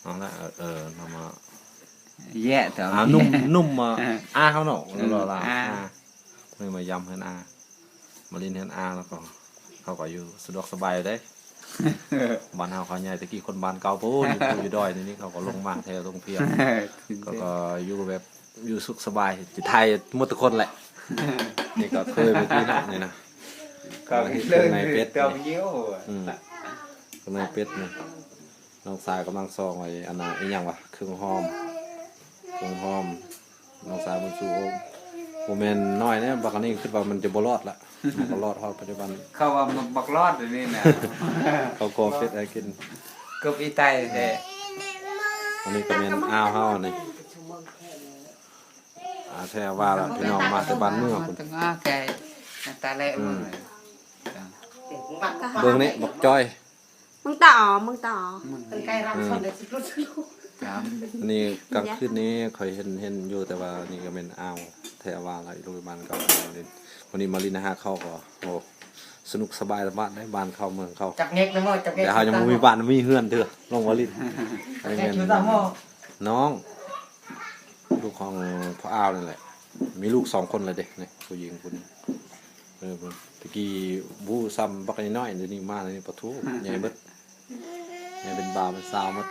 ເອົາລະ ເອີ ເອີ ນຳມາ ແຍະເຖາະ ອ່າ ໜຸ່ມ ໜຸ່ມ ອ່າ ອາເຮົາເນາະ ອືມ ລາວ ອາ ອາ ມື້ມາຢາມເຮືອນອາ ມາຫຼິ້ນເຮືອນອາ ແລ້ວກໍເຮົາກໍຢູ່ສະດວກສະບາຍເດ້ ບ້ານເຮົາເຂົາໃຫຍ່ ແຕ່ກີ້ຄົນບ້ານເກົ່າພຸ້ນ ຢູ່ພູຢູ່ດອຍ ນີ້ ນີ້ເຂົາກໍລົງມາແຖວທົ່ງພຽງ ເຂົາກໍຢູ່ແບບ ຢູ່ສຸກສະບາຍ ຊິຖ່າຍໝົດທຸກຄົນແຫຼະ ນີ້ກໍເຄີຍເມື່ອກີ້ເນາະ ນີ້ນະ ກໍເຮັດເຄື່ອງໃນເປັດ ອືມ ເຄື່ອງໃນເປັດນີ້ ນ້ອງຊາຍກຳລັງຊອງໄອ້ ອັນນ່າ ອີຫຍັງວະ ເຄື່ອງຫອມ ເຄື່ອງຫອມ ນ້ອງຊາຍບຸນຊູ ໂອ້ ບໍ່ແມ່ນນ້ອຍເດ້ ບັກອັນນີ້ຄິດວ່າມັນຈະບໍ່ລອດລະ ມັນກໍລອດຮອດປັດຈຸບັນ ເຂົາວ່າມັນບັກລອດດຽວນີ້ນະ ເຂົາກໍເຮັດໃຫ້ກິນ ເກືອບອີໄຕແທ້ ອັນນີ້ກໍແມ່ນອາວເຮົານີ້ ອາ ແທ້ວ່າລະ ພີ່ນ້ອງມາແຕ່ບ້ານເມືອງພຸ້ນ ຕາແລະ ອືມ ເບິ່ງນີ້ບັກຈ້ອຍ ມຶງຕາອໍ ມຶງຕາອໍ ເປັນໄກ່ລຳຊົນໄດ້ສິບລົດສະລູ ອັນນີ້ກາງຄືນນີ້ຂ້ອຍເຫັນ ເຫັນຢູ່ ແຕ່ວ່ານີ້ກໍແມ່ນອາວ ແທ້ວ່າລະ ຢູ່ໂຮງພະຍາບານເກົ່າ ວັນນີ້ມາຫຼິ້ນຫາເຂົາກໍ ໂອ້ ສະໜຸກສະບາຍລຳບາກໃນບ້ານເຂົາເມືອງເຂົາ ຈັກແງກນະໝໍ ຈັກແງກ ແຕ່ເຮົາຍັງບໍ່ມີບ້ານມີເຮືອນເທື່ອ ລົງມາຫຼິ້ນ ອັນນີ້ແມ່ນນ້ອງ ລູກຂອງພໍ່ອາວນີ້ແຫຼະ ມີລູກສອງຄົນແລ້ວເດ້ ນີ້ຜູ້ຍິງຜູ້ໜຶ່ງ ເອີ ຕະກີ້ບໍ່ສ່ຳບັກນ້ອຍໆ ດຽວນີ້ມານີ້ປະໂທ ໃຫຍ່ເບິດ ໃຫຍ່ເປັນບ່າວເປັນສາວໝົດ